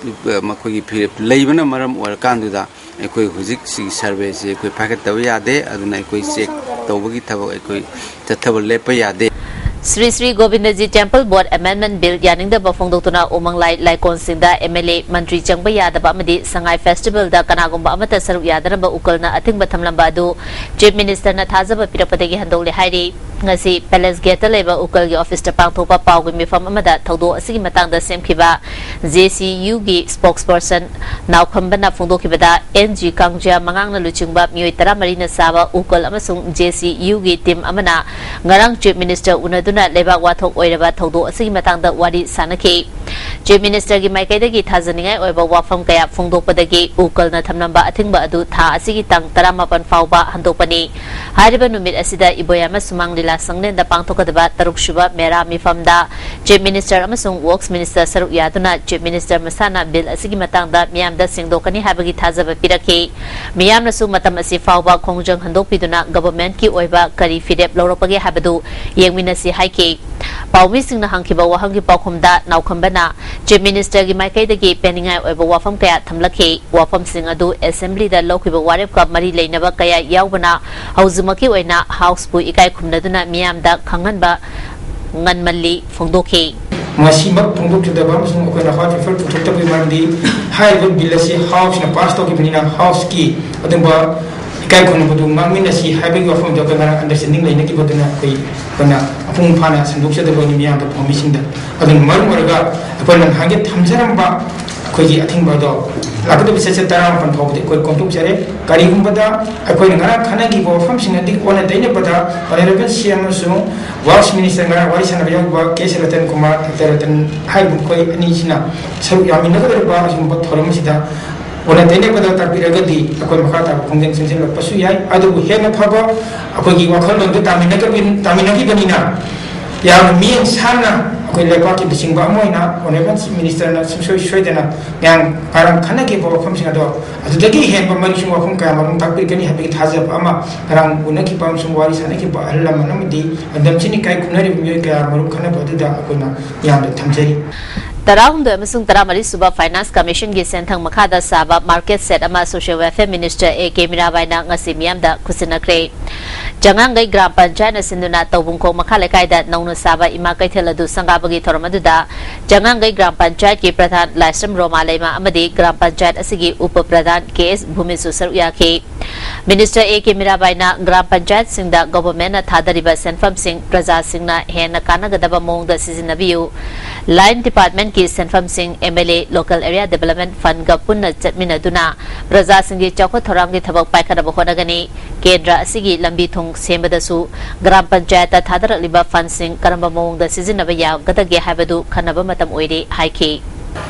ꯑ, ꯃꯈꯣꯏꯒꯤ ꯐꯤꯔꯦꯞ ꯂꯩꯕꯅ ꯃꯔꯝ ꯑꯣꯏꯔꯀꯥꯟꯗꯨꯗ ꯑꯩꯈꯣꯏ ꯍꯧꯖꯤꯛ ꯁꯤꯒꯤ survey ꯁꯤ ꯑꯩꯈꯣꯏ ꯄꯥꯏꯈꯠꯇꯕ ꯌꯥꯗꯦ꯫ ꯑꯗꯨꯅ ꯑꯩꯈꯣꯏ check ꯇꯧꯕꯒꯤ ꯊꯕꯛ ꯑꯩꯈꯣꯏ ꯆꯠꯊꯕ ꯂꯦꯞꯄ ꯌꯥꯗꯦ꯫ Shri Shri Govindaji Temple Board Amendment Bill ꯌꯥꯅꯤꯡꯗꯕ ꯐꯣꯡꯗꯣꯛꯇꯨꯅ ꯎꯃꯪꯂꯥꯏ ꯂꯥꯏꯀꯣꯟꯁꯤꯡꯗ ꯑꯦꯝ ꯑꯦꯜ ꯑꯦ, ꯃꯟꯇ꯭ꯔꯤ ꯆꯪꯕ ꯌꯥꯗꯕ ꯑꯃꯗꯤ ꯁꯉꯥꯏ festival ꯗ ꯀꯅꯥꯒꯨꯝꯕ ꯑꯃꯠꯇ ꯁꯔꯨꯛ ꯌꯥꯗꯅꯕ ꯎꯀꯜꯅ ꯑꯊꯤꯡꯕ ꯊꯝꯂꯝꯕ ꯑꯗꯨ Chief Minister ꯅ ꯊꯥꯖꯕ ꯄꯤꯔꯛꯄꯗꯒꯤ ꯍꯟꯗꯣꯛꯂꯦ ꯍꯥꯏꯔꯤ꯫ ꯉꯁꯤ Palace Gate ꯇ ꯂꯩꯕ ꯎꯀꯜꯒꯤ office ꯇ ꯄꯥꯡꯊꯣꯛꯄ ꯄꯥꯎꯒꯤ ꯃꯤꯐꯝ ꯑꯃꯗ ꯊꯧꯗꯣꯛ ꯑꯁꯤꯒꯤ ꯃꯇꯥꯡꯗ ꯁꯦꯝꯈꯤꯕ J C U ꯒꯤ spokesperson ꯅꯥꯎꯈꯝꯕꯅ ꯐꯣꯡꯗꯣꯛꯈꯤꯕꯗ, ꯑꯦꯟ ꯖꯤ ꯀꯥꯡꯖꯤꯌꯥ ꯃꯉꯥꯡꯅ ꯂꯨꯆꯤꯡꯕ ꯃꯤꯑꯣꯏ ꯇꯔꯥꯃꯔꯤꯅ ꯁꯥꯕ ꯎꯀꯜ ꯑꯃꯁꯨꯡ J C U ꯒꯤ team ꯑꯃꯅ ꯉꯔꯥꯡ Chief Minister ꯎꯅꯗꯨꯅ ꯂꯩꯕꯥꯛ ꯋꯥꯊꯣꯛ ꯑꯣꯏꯔꯕ ꯊꯧꯗꯣꯛ ꯑꯁꯤꯒꯤ ꯃꯇꯥꯡꯗ ꯋꯥꯔꯤ ꯁꯥꯅꯈꯤ꯫ Chief Minister ꯒꯤ ꯃꯥꯏꯀꯩꯗꯒꯤ ꯊꯥꯖꯅꯤꯡꯉꯥꯏ ꯑꯣꯏꯕ ꯋꯥꯐꯝ ꯀꯌꯥ ꯐꯣꯡꯗꯣꯛꯄꯗꯒꯤ ꯎꯀꯜꯅ ꯊꯝꯂꯝꯕ ꯑꯊꯤꯡꯕ ꯑꯗꯨ ꯊꯥ ꯑꯁꯤꯒꯤ ꯇꯥꯡ ꯇꯔꯥꯃꯥꯄꯟ ꯐꯥꯎꯕ ꯍꯟꯗꯣꯛꯄꯅꯤ꯫ ꯍꯥꯏꯔꯤꯕ ꯅꯨꯃꯤꯠ ꯑꯁꯤꯗ ꯏꯕꯣꯌꯥꯝ ꯁꯨꯃꯥꯡ ꯂꯤꯂꯥ ꯁꯪꯂꯦꯟꯗ ꯄꯥꯡꯊꯣꯛꯀꯗꯕ ꯇꯔꯨꯛꯁꯨꯕ ꯃꯦꯔꯥ ꯃꯤꯐꯝꯗ Chief Minister ꯑꯃꯁꯨꯡ Works Minister ꯁꯔꯨꯛ ꯌꯥꯗꯨꯅ Chief Minister ꯃꯁꯥꯅ bill ꯑꯁꯤꯒꯤ ꯃꯇꯥꯡꯗ ꯃꯤꯌꯥꯝꯗ ꯁꯦꯡꯗꯣꯛꯀꯅꯤ ꯍꯥꯏꯕꯒꯤ ꯊꯥꯖꯕ ꯄꯤꯔꯛꯈꯤ꯫ ꯃꯤꯌꯥꯝꯅꯁꯨ ꯃꯇꯝ ꯑꯁꯤ ꯐꯥꯎꯕ ꯈꯣꯡꯖꯪ ꯍꯟꯗꯣꯛꯄꯤꯗꯨꯅ government ꯀꯤ ꯑꯣꯏꯕ ꯀꯔꯤ ꯐꯤꯔꯦꯞ ꯂꯧꯔꯛꯄꯒꯦ ꯍꯥꯏꯕꯗꯨ ꯌꯦꯡꯃꯤꯟꯅꯁꯤ ꯍꯥꯏꯈꯤ꯫ ꯄꯥꯎꯃꯤꯁꯤꯡꯅ ꯍꯪꯈꯤꯕ ꯋꯥꯍꯪꯒꯤ ꯄꯥꯎꯈꯨꯝꯗ ꯅꯥꯎꯈꯝꯕꯅ Chief Minister ꯒꯤ ꯃꯥꯏꯀꯩꯗꯒꯤ ꯄꯦꯟꯅꯤꯡꯉꯥꯏ ꯑꯣꯏꯕ ꯋꯥꯐꯝ ꯀꯌꯥ ꯊꯝꯂꯛꯈꯤ꯫ ꯋꯥꯐꯝꯁꯤꯡ ꯑꯗꯨ Assembly ꯗ ꯂꯧꯈꯤꯕ ꯋꯥꯔꯦꯞꯀ ꯃꯔꯤ ꯂꯩꯅꯕ ꯀꯌꯥ ꯌꯥꯎꯕꯅ ꯍꯧꯖꯤꯛꯃꯛꯀꯤ ꯑꯣꯏꯅ House ꯄꯨ ꯏꯀꯥꯏ ꯈꯨꯝꯅꯗꯨꯅ ꯃꯤꯌꯥꯝꯗ ꯈꯪꯍꯟꯕ ꯉꯟꯃꯜꯂꯤ ꯐꯣꯡꯗꯣꯛꯈꯤ꯫ ꯃꯁꯤꯃꯛ ꯐꯣꯡꯗꯣꯛꯆꯗꯕ ꯑꯃꯁꯨꯡ ꯑꯩꯈꯣꯏꯅ white paper ꯄꯨꯊꯣꯛꯇꯕꯒꯤ ꯃꯔꯝꯗꯤ ꯍꯥꯏꯔꯤꯕ bill ꯑꯁꯤ House ꯅ pass ꯇꯧꯈꯤꯕꯅꯤꯅ House ꯀꯤ ꯑꯗꯨꯝꯕ ꯏꯀꯥꯏ ꯈꯨꯝꯅꯕꯗꯨ ꯉꯥꯛꯃꯤꯟꯅꯁꯤ ꯍꯥꯏꯕꯒꯤ ꯋꯥꯐꯝꯗꯨ ꯑꯩꯈꯣꯏ ꯉꯔꯥꯡ understanding ꯂꯩꯅꯈꯤꯕꯗꯨꯅ ꯑꯩꯈꯣꯏ ꯑꯩꯈꯣꯏꯅ ꯃꯄꯨꯡ ꯐꯥꯅ ꯁꯟꯗꯣꯛꯆꯗꯕꯅꯤ ꯃꯤꯌꯥꯝꯗ ꯄꯥꯎꯃꯤꯁꯤꯡꯗ꯫ ꯑꯗꯨꯅ ꯃꯔꯝ ꯑꯣꯏꯔꯒ ꯑꯩꯈꯣꯏꯅ ꯅꯍꯥꯟꯒꯤ ꯊꯝꯖꯔꯝꯕ ꯑꯩꯈꯣꯏꯒꯤ ꯑꯊꯤꯡꯕ ꯑꯗꯣ ꯂꯥꯛꯀꯗꯕ ꯆꯩꯆꯠ ꯇꯔꯥꯃꯥꯄꯟ ꯐꯥꯎꯕꯗꯤ ꯑꯩꯈꯣꯏ ꯀꯣꯝꯊꯣꯛꯆꯔꯦ꯫ ꯀꯔꯤꯒꯨꯝꯕꯗ ꯑꯩꯈꯣꯏꯅ ꯉꯔꯥꯡ ꯈꯟꯅꯈꯤꯕ ꯋꯥꯐꯝꯁꯤꯡ ꯑꯗꯨ ꯑꯣꯟꯅ ꯇꯩꯅꯕꯗ Honourable C M ꯑꯃꯁꯨꯡ Works Minister ꯉꯔꯥꯡ ꯋꯥꯔꯤ ꯁꯥꯟꯅꯕ ꯌꯥꯎꯈꯤꯕ K C Ratan Kumar, doctor Ratan ꯍꯥꯏꯔꯤꯕ ꯃꯈꯣꯏ ꯑꯅꯤꯁꯤꯅ ꯁꯔꯨꯛ ꯌꯥꯃꯤꯟꯅꯒꯗꯧꯔꯤꯕ ꯑꯁꯤꯒꯨꯝꯕ ꯊꯧꯔꯝ ꯑꯁꯤꯗ ꯑꯣꯟꯅ ꯇꯩꯅꯕꯗ ꯇꯥꯛꯄꯤꯔꯒꯗꯤ ꯑꯩꯈꯣꯏ ꯃꯈꯥ ꯇꯥꯕ ꯈꯣꯡꯖꯪ ꯆꯪꯁꯤꯜꯂꯛꯄꯁꯨ ꯌꯥꯏ꯫ ꯑꯗꯨꯕꯨ ꯍꯦꯟꯅ ꯐꯕ ꯑꯩꯈꯣꯏꯒꯤ ꯋꯥꯈꯜꯂꯣꯟꯗꯨ ꯇꯥꯃꯤꯟꯅꯒꯕꯤ-, ꯇꯥꯃꯤꯟꯅꯈꯤꯕꯅꯤꯅ ꯌꯥꯝꯅ ꯃꯤꯠꯌꯦꯡ ꯁꯥꯟꯅ ꯑꯩꯈꯣꯏ ꯂꯩꯕꯥꯛꯀꯤ ꯂꯨꯆꯤꯡꯕ ꯑꯃ ꯑꯣꯏꯅ Honourable Chief Minister ꯅ ꯁꯨꯡꯁꯣꯏ ꯁꯣꯏꯗꯅ ꯃꯌꯥꯝ ꯉꯔꯥꯡ ꯈꯟꯅꯈꯤꯕ ꯋꯥꯐꯝꯁꯤꯡ ꯑꯗꯣ ꯑꯗꯨꯗꯒꯤ ꯍꯦꯟꯕ ꯃꯔꯤꯛ ꯆꯨꯝꯕ ꯋꯥꯐꯝ ꯀꯌꯥ ꯃꯔꯨꯝ ꯇꯥꯛꯄꯤꯔꯛꯀꯅꯤ ꯍꯥꯏꯕꯒꯤ ꯊꯥꯖꯕ ꯑꯃ ꯉꯔꯥꯡ ꯎꯅꯈꯤꯕ ꯑꯃꯁꯨꯡ ꯋꯥꯔꯤ ꯁꯥꯟꯅꯈꯤꯕ ꯑꯍꯜ ꯂꯃꯟ ꯑꯃꯗꯤ ꯂꯝꯗꯝꯁꯤꯅ ꯏꯀꯥꯏ ꯈꯨꯝꯅꯔꯤꯕ ꯃꯤꯑꯣꯏ ꯀꯌꯥ ꯃꯔꯨꯝ ꯈꯟꯅꯕ ꯑꯗꯨꯗ ꯑꯩꯈꯣꯏꯅ ꯃꯤꯌꯥꯝꯗ ꯊꯝꯖꯔꯤ꯫ ꯇꯔꯥꯍꯨꯝꯗꯣꯏ ꯑꯃꯁꯨꯡ ꯇꯔꯥꯃꯔꯤ ꯁꯨꯕ Finance Commission ꯒꯤ ꯁꯦꯟꯊꯪ ꯃꯈꯥꯗ ꯁꯥꯕ market shed ꯑꯃ Social Welfare Minister A K ꯃꯤꯔꯥꯕꯥꯏꯅ ꯉꯁꯤ ꯃꯤꯌꯥꯝꯗ ꯈꯨꯠꯁꯤꯟꯅꯈ꯭ꯔꯦ꯫ ꯖꯉꯥꯡꯒꯩ ꯒ꯭ꯔꯥꯝ ꯄꯟꯆꯥꯌꯠꯅ ꯁꯤꯟꯗꯨꯅ ꯇꯧꯕꯨꯡꯈꯣꯡ ꯃꯈꯥ ꯂꯩꯀꯥꯏꯗ ꯅꯧꯅ ꯁꯥꯕ ꯏꯃꯥ ꯀꯩꯊꯦꯜ ꯑꯗꯨ ꯁꯪꯒꯥꯕꯒꯤ ꯊꯧꯔꯝ ꯑꯗꯨꯗ ꯖꯉꯥꯡꯒꯩ ꯒ꯭ꯔꯥꯝ ꯄꯟꯆꯥꯌꯠꯀꯤ ꯄ꯭ꯔꯙꯥꯟ ꯂꯥꯏꯁ꯭ꯔꯝ ꯔꯣꯃꯥ ꯂꯩꯃ ꯑꯃꯗꯤ ꯒ꯭ꯔꯥꯝ ꯄꯟꯆꯥꯌꯠ ꯑꯁꯤꯒꯤ ꯎꯄ ꯄ꯭ꯔꯙꯥꯟ ꯀꯦ ꯑꯦꯁ ꯚꯨꯃꯤꯁꯨ ꯁꯔꯨꯛ ꯌꯥꯈꯤ꯫ Minister A K ꯃꯤꯔꯥꯕꯥꯏꯅ ꯒ꯭ꯔꯥꯝ ꯄꯟꯆꯥꯌꯠꯁꯤꯡꯗ government ꯅ ꯊꯥꯗꯔꯤꯕ ꯁꯦꯟꯐꯝꯁꯤꯡ ꯄ꯭ꯔꯖꯥꯁꯤꯡꯅ ꯍꯦꯟꯅ ꯀꯥꯟꯅꯒꯗꯕ ꯃꯑꯣꯡꯗ ꯁꯤꯖꯤꯟꯅꯕꯤꯌꯨ꯫ ꯂꯥꯏꯟ ꯗꯤꯄꯥꯔꯠꯃꯦꯟꯠꯀꯤ ꯁꯦꯟꯐꯝꯁꯤꯡ M L A local area development ꯐꯟꯗꯒ ꯄꯨꯟꯅ ꯆꯠꯃꯤꯟꯅꯗꯨꯅ ꯄ꯭ꯔꯖꯥꯁꯤꯡꯒꯤ ꯆꯥꯎꯈꯠ ꯊꯧꯔꯥꯡꯒꯤ ꯊꯕꯛ ꯄꯥꯏꯈꯠꯅꯕ ꯍꯣꯠꯅꯒꯅꯤ꯫ ꯀꯦꯟꯗ꯭ꯔ ꯑꯁꯤꯒꯤ ꯂꯝꯕꯤ ꯊꯣꯡ ꯁꯦꯝꯕꯗꯁꯨ ꯒ꯭ꯔꯥꯝ ꯄꯟꯆꯥꯌꯠꯇ ꯊꯥꯗꯔꯛꯂꯤꯕ ꯐꯟꯁꯤꯡ ꯀꯔꯝꯕ ꯃꯑꯣꯡꯗ ꯁꯤꯖꯤꯟꯅꯕ ꯌꯥꯒꯗꯒꯦ ꯍꯥꯏꯕꯗꯨ ꯈꯟꯅꯕ ꯃꯇꯝ ꯑꯣꯏꯔꯦ ꯍꯥꯏꯈꯤ꯫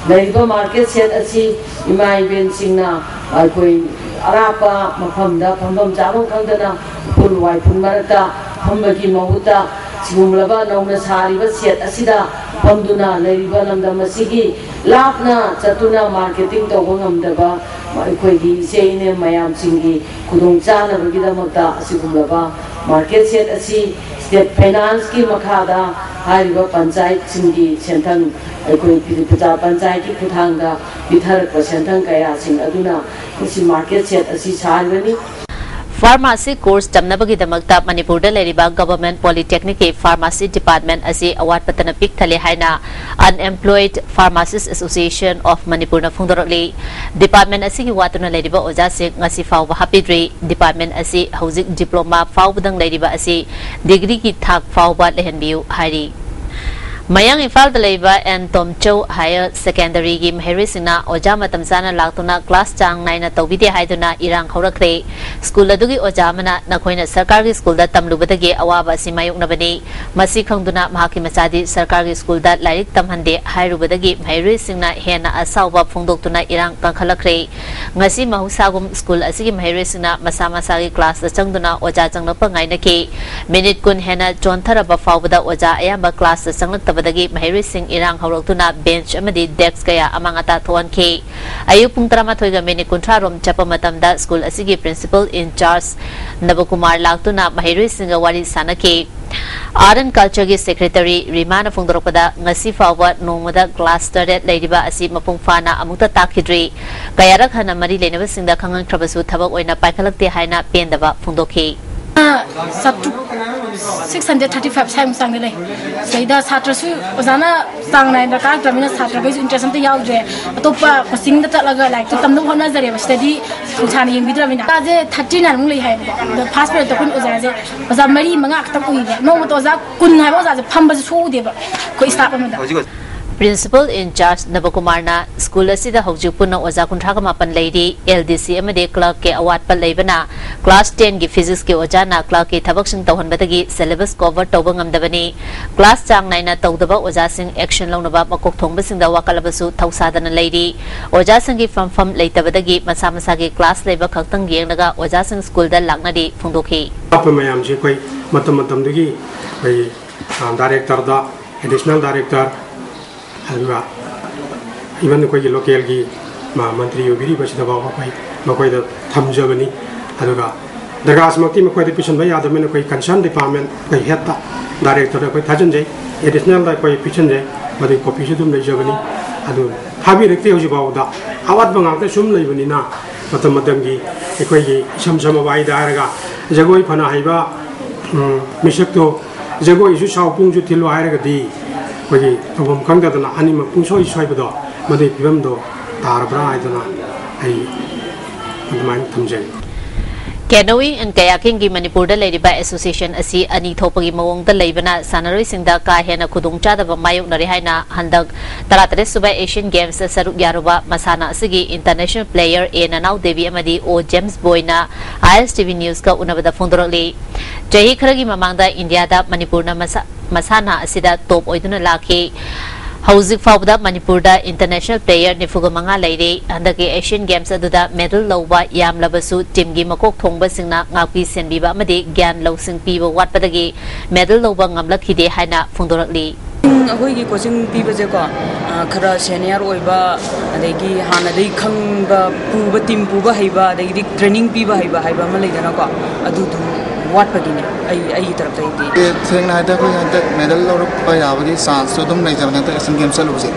ꯂꯩꯔꯤꯕ ꯃꯥꯔꯀꯦꯠ ꯁꯦꯠ ꯑꯁꯤ ꯏꯃꯥ ꯏꯕꯦꯟꯁꯤꯡꯅ ꯑꯩꯈꯣꯏ ꯑꯔꯥꯞꯄ ꯃꯐꯝꯗ ꯐꯝꯐꯝ ꯆꯥꯐꯝ ꯈꯪꯗꯅ ꯎꯐꯨꯜ ꯋꯥꯏꯐꯨꯜ ꯃꯔꯛꯇ ꯐꯝꯕꯒꯤ ꯃꯍꯨꯠꯇ ꯁꯤꯒꯨꯝꯂꯕ ꯅꯧꯅ ꯁꯥꯔꯤꯕ ꯁꯦꯠ ꯑꯁꯤꯗ ꯐꯝꯗꯨꯅ ꯂꯩꯔꯤꯕ ꯂꯝꯗꯝ ꯑꯁꯤꯒꯤ ꯂꯥꯞꯅ ꯆꯠꯇꯨꯅ ꯃꯥꯔꯀꯦꯇꯤꯡ ꯇꯧꯕ ꯉꯝꯗꯕ ꯑꯩꯈꯣꯏꯒꯤ ꯏꯆꯦ ꯏꯅꯦ ꯃꯌꯥꯝꯁꯤꯡꯒꯤ ꯈꯨꯗꯣꯡ ꯆꯥꯅꯕꯒꯤꯗꯃꯛꯇ ꯑꯁꯤꯒꯨꯝꯂꯕ ꯃꯥꯔꯀꯦꯠ ꯁꯦꯠ ꯑꯁꯤ ꯁ꯭ꯇꯦꯠ ꯐꯥꯏꯅꯥꯟꯁꯀꯤ ꯃꯈꯥꯗ ꯍꯥꯏꯔꯤꯕ ꯄꯟꯆꯥꯌꯠꯁꯤꯡꯒꯤ ꯁꯦꯟꯊꯪ, ꯑꯩꯈꯣꯏ ꯄ꯭ꯔꯖꯥ ꯄꯟꯆꯥꯌꯠꯀꯤ ꯈꯨꯠꯊꯥꯡꯗ ꯄꯤꯊꯔꯛꯄ ꯁꯦꯟꯊꯪ ꯀꯌꯥꯁꯤꯡ ꯑꯗꯨꯅ ꯉꯁꯤ ꯃꯥꯔꯀꯦꯠ ꯁꯦꯠ ꯑꯁꯤ ꯁꯥꯍꯟꯒꯅꯤ꯫ ꯐꯥꯔꯃꯥꯁꯤ ꯀꯣꯔꯁ ꯇꯝꯅꯕꯒꯤꯗꯃꯛꯇ ꯃꯅꯤꯄꯨꯔꯗ ꯂꯩꯔꯤꯕ ꯒꯚꯔꯟꯃꯦꯟꯠ ꯄꯣꯂꯤꯇꯦꯛꯅꯤꯛꯀꯤ ꯐꯥꯔꯃꯥꯁꯤ ꯗꯤꯄꯥꯔꯠꯃꯦꯟꯠ ꯑꯁꯤ ꯑꯋꯥꯠꯄꯇꯅ ꯄꯤꯛ ꯊꯜꯂꯦ ꯍꯥꯏꯅ Unemployed Pharmacist Association of Manipurꯅ ꯐꯣꯡꯗꯣꯔꯛꯂꯤ꯫ ꯗꯤꯄꯥꯔꯠꯃꯦꯟꯠ ꯑꯁꯤꯒꯤ ꯋꯥꯠꯇꯨꯅ ꯂꯩꯔꯤꯕ ꯑꯣꯖꯥꯁꯤꯡ ꯉꯁꯤ ꯐꯥꯎꯕ ꯍꯥꯞꯄꯤꯗ꯭ꯔꯤ꯫ ꯗꯤꯄꯥꯔꯠꯃꯦꯟꯠ ꯑꯁꯤ ꯍꯧꯖꯤꯛ ꯗꯤꯄ꯭ꯂꯣꯃꯥ ꯐꯥꯎꯕꯗꯪ ꯂꯩꯔꯤꯕ ꯑꯁꯤ ꯗꯤꯒ꯭ꯔꯤꯒꯤ ꯊꯥꯛ ꯐꯥꯎꯕ ꯂꯩꯍꯟꯕꯤꯌꯨ ꯍꯥꯏꯔꯤ꯫ ꯃꯌꯥꯡ ꯏꯝꯐꯥꯜꯗ ꯂꯩꯕ ꯑꯦꯟ ꯇꯣꯝꯆꯧ ꯍꯥꯌꯔ ꯁꯦꯀꯦꯟꯗꯔꯤꯒꯤ ꯃꯍꯩꯔꯣꯏꯁꯤꯡꯅ ꯑꯣꯖꯥ ꯃꯇꯝ ꯆꯥꯅ ꯂꯥꯛꯇꯨꯅ ꯀ꯭ꯂꯥꯁ ꯆꯥꯡ ꯅꯥꯏꯅ ꯇꯧꯕꯤꯗꯦ ꯍꯥꯏꯗꯨꯅ ꯏꯔꯥꯡ ꯍꯧꯔꯛꯈ꯭ꯔꯦ꯫ ꯁ꯭ꯀꯨꯜ ꯑꯗꯨꯒꯤ ꯑꯣꯖꯥ ꯑꯃꯅ ꯅꯈꯣꯏꯅ ꯁꯔꯀꯥꯔꯒꯤ ꯁ꯭ꯀꯨꯜꯗ ꯇꯝꯂꯨꯕꯗꯒꯤ ꯑꯋꯥꯕ ꯑꯁꯤ ꯃꯥꯌꯣꯛꯅꯕꯅꯤ꯫ ꯃꯁꯤ ꯈꯪꯗꯨꯅ ꯃꯍꯥꯛꯀꯤ ꯃꯆꯥꯗꯤ ꯁꯔꯀꯥꯔꯒꯤ ꯁ꯭ꯀꯨꯜꯗ ꯂꯥꯏꯔꯤꯛ ꯇꯝꯍꯟꯗꯦ ꯍꯥꯏꯔꯨꯕꯗꯒꯤ ꯃꯍꯩꯔꯣꯏꯁꯤꯡꯅ ꯍꯦꯟꯅ ꯑꯁꯥꯎꯕ ꯐꯣꯡꯗꯣꯛꯇꯨꯅ ꯏꯔꯥꯡ ꯀꯟꯈꯠꯂꯛꯈ꯭ꯔꯦ꯫ ꯉꯁꯤ ꯃꯍꯧꯁꯥꯒꯨꯝ ꯁ꯭ꯀꯨꯜ ꯑꯁꯤꯒꯤ ꯃꯍꯩꯔꯣꯏꯁꯤꯡꯅ ꯃꯁꯥ ꯃꯁꯥꯒꯤ ꯀ꯭ꯂꯥꯁꯇ ꯆꯪꯗꯨꯅ ꯑꯣꯖꯥ ꯆꯪꯂꯛꯄ ꯉꯥꯏꯅꯈꯤ꯫ ꯃꯤꯅꯤꯠ ꯀꯨꯟ ꯍꯦꯟꯅ ꯆꯣꯟꯊꯔꯕ ꯐꯥꯎꯕꯗ ꯑꯣꯖꯥ ꯑꯌꯥꯝꯕ ꯀ꯭ꯂꯥꯁꯇ ꯆꯪꯂꯛꯇꯕꯗꯒꯤ ꯃꯍꯩꯔꯣꯏꯁꯤꯡ ꯏꯔꯥꯡ ꯍꯧꯔꯛꯇꯨꯅ ꯕꯦꯟꯆ ꯑꯃꯗꯤ ꯗꯦꯁ꯭ꯛ ꯀꯌꯥ ꯑꯃꯥꯡ ꯑꯇꯥ ꯊꯣꯛꯍꯟꯈꯤ꯫ ꯑꯌꯨꯛ ꯄꯨꯡ ꯇꯔꯥꯃꯥꯊꯣꯏꯒ ꯃꯤꯅꯤꯠ ꯀꯨꯟꯊ꯭ꯔꯥ ꯔꯣꯝ ꯆꯠꯄ ꯃꯇꯝꯗ ꯁ꯭ꯀꯨꯜ ꯑꯁꯤꯒꯤ ꯄ꯭ꯔꯤꯟꯁꯤꯄꯜ ꯏꯟꯆꯥꯔꯖ ꯅꯕꯀꯨꯃꯥꯔ ꯂꯥꯛꯇꯨꯅ ꯃꯍꯩꯔꯣꯏꯁꯤꯡꯒ ꯋꯥꯔꯤ ꯁꯥꯅꯈꯤ꯫ ꯑꯥꯔꯠ ꯑꯦꯟ ꯀꯜꯆꯔꯒꯤ ꯁꯦꯀ꯭ꯔꯦꯇꯔꯤ ꯔꯤꯃꯥꯅ ꯐꯣꯡꯗꯣꯔꯛꯄꯗ, ꯉꯁꯤ ꯐꯥꯎꯕ ꯅꯣꯡꯃꯗ ꯀ꯭ꯂꯥꯁ ꯇꯔꯦꯠ ꯂꯩꯔꯤꯕ ꯑꯁꯤ ꯃꯄꯨꯡ ꯐꯥꯅ ꯑꯃꯨꯛꯇ ꯇꯥꯛꯈꯤꯗ꯭ꯔꯤ꯫ ꯀꯌꯥꯔꯛ ꯍꯟꯅ ꯃꯔꯤ ꯂꯩꯅꯕꯁꯤꯡꯗ ꯈꯪꯍꯟꯈ꯭ꯔꯕꯁꯨ ꯊꯕꯛ ꯑꯣꯏꯅ ꯄꯥꯏꯈꯠꯂꯛꯇꯦ ꯍꯥꯏꯅ ꯄꯦꯟꯗꯕ ꯐꯣꯡꯗꯣꯛꯈꯤ꯫ ꯆꯥꯇ꯭ꯔꯨꯛ, six hundred thirty five ꯁ꯭ꯋꯥꯏꯃꯨꯛ ꯆꯥꯡꯗ ꯂꯩ꯫ ꯁꯤꯗꯩꯗ ꯁꯥꯇ꯭ꯔꯁꯨ ꯑꯣꯖꯥꯅ ꯆꯥꯡ ꯅꯥꯏꯅ ꯀꯥꯔꯛꯇ꯭ꯔꯕꯅꯤꯅ ꯁꯥꯇ꯭ꯔꯈꯩꯁꯨ interest ꯑꯝꯇ ꯌꯥꯎꯗ꯭ꯔꯦ꯫ ꯑꯇꯣꯞꯄ ꯀꯣꯆꯤꯡꯗ ꯆꯠꯂꯒ ꯂꯥꯏꯔꯤꯛꯇꯣ ꯇꯝꯅꯕ ꯍꯣꯠꯅꯖꯔꯦꯕ꯫ ꯁꯤꯗꯗꯤ ꯅꯨꯡꯁꯥꯅ ꯌꯦꯡꯕꯤꯗ꯭ꯔꯕꯅꯤꯅ꯫ ꯑꯣꯖꯥꯁꯦ thirty nine ꯃꯨꯛ ꯂꯩ ꯍꯥꯏꯌꯦꯕꯀꯣ꯫ ꯑꯗꯣ first periodꯇ ꯑꯩꯈꯣꯏꯅ ꯑꯣꯖꯥꯁꯦ, ꯑꯣꯖꯥ ꯃꯔꯤ ꯃꯉꯥ ꯈꯛꯇꯪ ꯎꯏꯌꯦꯕ꯫ ꯅꯣꯡꯃꯇ ꯑꯣꯖꯥ ꯀꯨꯟ ꯍꯥꯏꯕ ꯑꯣꯖꯥꯁꯦ ꯐꯝꯕꯁꯨ ꯁꯨꯛꯎ ꯎꯗꯦꯕ ꯑꯩꯈꯣꯏ staff ꯑꯃꯗ꯫ ꯍꯧꯖꯤꯛ Principal in charge ꯅꯕꯀꯨꯃꯥꯔꯅ ꯁ꯭ꯀꯨꯜ ꯑꯁꯤꯗ ꯍꯧꯖꯤꯛ ꯄꯨꯟꯅ ꯑꯣꯖꯥ ꯀꯨꯟꯊ꯭ꯔꯥꯒ ꯃꯥꯄꯟ ꯂꯩꯔꯤ꯫ ꯑꯦꯜ ꯗꯤ ꯁꯤ ꯑꯃꯗꯤ ꯀ꯭ꯂꯥꯔꯛꯀꯤ ꯑꯋꯥꯠꯄ ꯂꯩꯕꯅ class ten ꯒꯤ physics ꯀꯤ ꯑꯣꯖꯥꯅ ꯀ꯭ꯂꯥꯔꯛꯀꯤ ꯊꯕꯛꯁꯤꯡ ꯇꯧꯍꯟꯕꯗꯒꯤ syllabus cover ꯇꯧꯕ ꯉꯝꯗꯕꯅꯤ꯫ Class ꯆꯥꯡ ꯅꯥꯏꯅ ꯇꯧꯗꯕ ꯑꯣꯖꯥꯁꯤꯡ action ꯂꯧꯅꯕ ꯃꯀꯣꯛ ꯊꯣꯡꯕꯁꯤꯡꯗ ꯋꯥꯀꯠꯂꯕꯁꯨ ꯊꯧꯁꯥꯗꯅ ꯂꯩꯔꯤ꯫ ꯑꯣꯖꯥꯁꯤꯡꯒꯤ ꯐꯝꯐꯝ ꯂꯩꯇꯕꯗꯒꯤ ꯃꯁꯥ ꯃꯁꯥꯒꯤ class ꯂꯩꯕ ꯈꯛꯇꯪ ꯌꯦꯡꯂꯒ ꯑꯣꯖꯥꯁꯤꯡ ꯁ꯭ꯀꯨꯜꯗ ꯂꯥꯛꯅꯔꯤ ꯐꯣꯡꯗꯣꯛꯈꯤ꯫ ꯑꯋꯥꯠꯄ ꯃꯌꯥꯝꯁꯤ ꯑꯩꯈꯣꯏ ꯃꯇꯝ ꯃꯇꯝꯗꯨꯒꯤ ꯑꯩꯈꯣꯏ, ꯑ, director ꯗ, additional director, ꯑꯗꯨꯒ even ꯑꯩꯈꯣꯏꯒꯤ local ꯒꯤ ꯃ-, ꯃꯟꯇ꯭ꯔꯤ ꯑꯣꯏꯕꯤꯔꯤꯕꯁꯤꯗ ꯐꯥꯎꯕ ꯑꯩꯈꯣꯏ ꯃꯈꯣꯏꯗ ꯊꯝꯖꯕꯅꯤ꯫ ꯑꯗꯨꯒ ꯗꯔꯈꯥꯁꯃꯛꯇꯤ ꯃꯈꯣꯏꯗ ꯄꯤꯁꯤꯟꯕ ꯌꯥꯗꯕꯅꯤꯅ ꯑꯩꯈꯣꯏ concern department ꯑꯩꯈꯣꯏ head ꯇ, director ꯗ ꯑꯩꯈꯣꯏ ꯊꯥꯖꯤꯟꯖꯩ, additional ꯗ ꯑꯩꯈꯣꯏ ꯄꯤꯁꯤꯟꯖꯩ꯫ ꯃꯗꯨꯒꯤ copy ꯁꯨ ꯑꯗꯨꯝ ꯂꯩꯖꯕꯅꯤ꯫ ꯑꯗꯨ ꯊꯥꯕꯤꯔꯛꯇꯦ ꯍꯧꯖꯤꯛ ꯐꯥꯎꯕꯗ꯫ ꯑꯋꯥꯠꯄ ꯉꯥꯛꯇ ꯁꯨꯝ ꯂꯩꯕꯅꯤꯅ ꯃꯇꯝ ꯃꯇꯝꯒꯤ ꯑꯩꯈꯣꯏꯒꯤ ꯏꯁꯝ ꯁꯝꯃꯕ ꯍꯥꯏꯗ ꯍꯥꯏꯔꯒ ꯖꯒꯣꯏ ꯐꯅ ꯍꯩꯕ, ꯎꯝ, ꯃꯤꯁꯛꯇꯣ ꯖꯒꯣꯏꯁꯨ ꯁꯥꯎ ꯄꯨꯡꯁꯨ ꯊꯤꯜꯂꯨ ꯍꯥꯏꯔꯒꯗꯤ ꯑꯩꯈꯣꯏꯒꯤ ꯇꯧꯐꯝ ꯈꯪꯗꯗꯅ ꯑꯅꯤꯃꯛ ꯄꯨꯡꯁꯣꯏ ꯁꯣꯏꯕꯗꯣ, ꯃꯗꯨꯒꯤ ꯐꯤꯕꯝꯗꯣ ꯇꯥꯔꯕ꯭ꯔꯥ ꯍꯥꯏꯗꯅ ꯑꯩ ꯑꯗꯨꯃꯥꯏꯅ ꯊꯝꯖꯩ꯫ Canoeing and Kayaking ꯒꯤ ꯃꯅꯤꯄꯨꯔꯗ ꯂꯩꯔꯤꯕ association ꯑꯁꯤ ꯑꯅꯤ ꯊꯣꯛꯄꯒꯤ ꯃꯑꯣꯡꯗ ꯂꯩꯕꯅ ꯁꯥꯟꯅꯔꯣꯏꯁꯤꯡꯗ ꯀꯥ ꯍꯦꯟꯅ ꯈꯨꯗꯣꯡꯆꯥꯗꯕ ꯃꯥꯌꯣꯛꯅꯔꯦ ꯍꯥꯏꯅ ꯍꯟꯗꯛ ꯇꯔꯥꯇꯔꯦꯠ ꯁꯨꯕ Asian Games ꯇ ꯁꯔꯨꯛ ꯌꯥꯔꯨꯕ ꯃꯁꯥꯟꯅ ꯑꯁꯤꯒꯤ international player ꯑꯦ ꯅꯅꯥꯎ ꯗꯦꯕꯤ ꯑꯃꯗꯤ ꯑꯣ ꯖꯦꯝꯁ ꯕꯣꯏꯅ ꯑꯥꯏ ꯑꯦꯁ ꯇꯤ ꯚꯤ News ꯀ ꯎꯅꯕꯗ ꯐꯣꯡꯗꯣꯔꯛꯂꯤ꯫ ꯆꯍꯤ ꯈꯔꯒꯤ ꯃꯃꯥꯡꯗ ꯏꯟꯗꯤꯌꯥꯗ ꯃꯅꯤꯄꯨꯔꯅ ꯃꯁꯥ-, ꯃꯁꯥꯟꯅ ꯑꯁꯤꯗ top ꯑꯣꯏꯗꯨꯅ ꯂꯥꯛꯈꯤ꯫ ꯍꯧꯖꯤꯛ ꯐꯥꯎꯕꯗ ꯃꯅꯤꯄꯨꯔꯗ international player ꯅꯤꯐꯨꯒ ꯃꯉꯥ ꯂꯩꯔꯤ꯫ ꯍꯟꯗꯛꯀꯤ Asian Games ꯑꯗꯨꯗ medal ꯂꯧꯕ ꯌꯥꯝꯂꯕꯁꯨ team ꯒꯤ ꯃꯀꯣꯛ ꯊꯣꯡꯕꯁꯤꯡꯅ ꯉꯥꯛꯄꯤ ꯁꯦꯟꯕꯤꯕ ꯑꯃꯗꯤ ꯒ꯭ꯌꯥꯟ ꯂꯧꯁꯤꯡ ꯄꯤꯕ ꯋꯥꯠꯄꯗꯒꯤ medal ꯂꯧꯕ ꯉꯝꯂꯛꯈꯤꯗꯦ ꯍꯥꯏꯅ ꯐꯣꯡꯗꯣꯔꯛꯂꯤ꯫ ꯑꯩꯈꯣꯏꯒꯤ coaching ꯄꯤꯕꯁꯦꯀꯣ, ꯑ, ꯈꯔ senior ꯑꯣꯏꯕ, ꯑꯗꯒꯤ ꯍꯥꯟꯅꯗꯒꯤ ꯈꯪꯕ, ꯄꯨꯕ, team ꯄꯨꯕ ꯍꯩꯕ, ꯑꯗꯒꯤꯗꯤ training ꯄꯤꯕ ꯍꯩꯕ ꯍꯥꯏꯕ ꯑꯃ ꯂꯩꯗꯅꯀꯣ, ꯑꯗꯨꯗꯨ ꯋꯥꯠꯄꯒꯤꯅꯦ ꯑꯩ, ꯑꯩꯒꯤ ꯇꯔꯞꯇꯒꯤꯗꯤ꯫ ꯁꯦꯡꯅ ꯍꯥꯏꯔꯗꯤ ꯑꯩꯈꯣꯏ ꯍꯟꯗꯛ medal ꯂꯧꯔꯛꯄ ꯌꯥꯕꯒꯤ chance ꯁꯨ ꯑꯗꯨꯝ ꯂꯩꯖꯕꯅꯦ ꯍꯟꯗꯛ Asian Games ꯆꯠꯂꯨꯕꯁꯦ꯫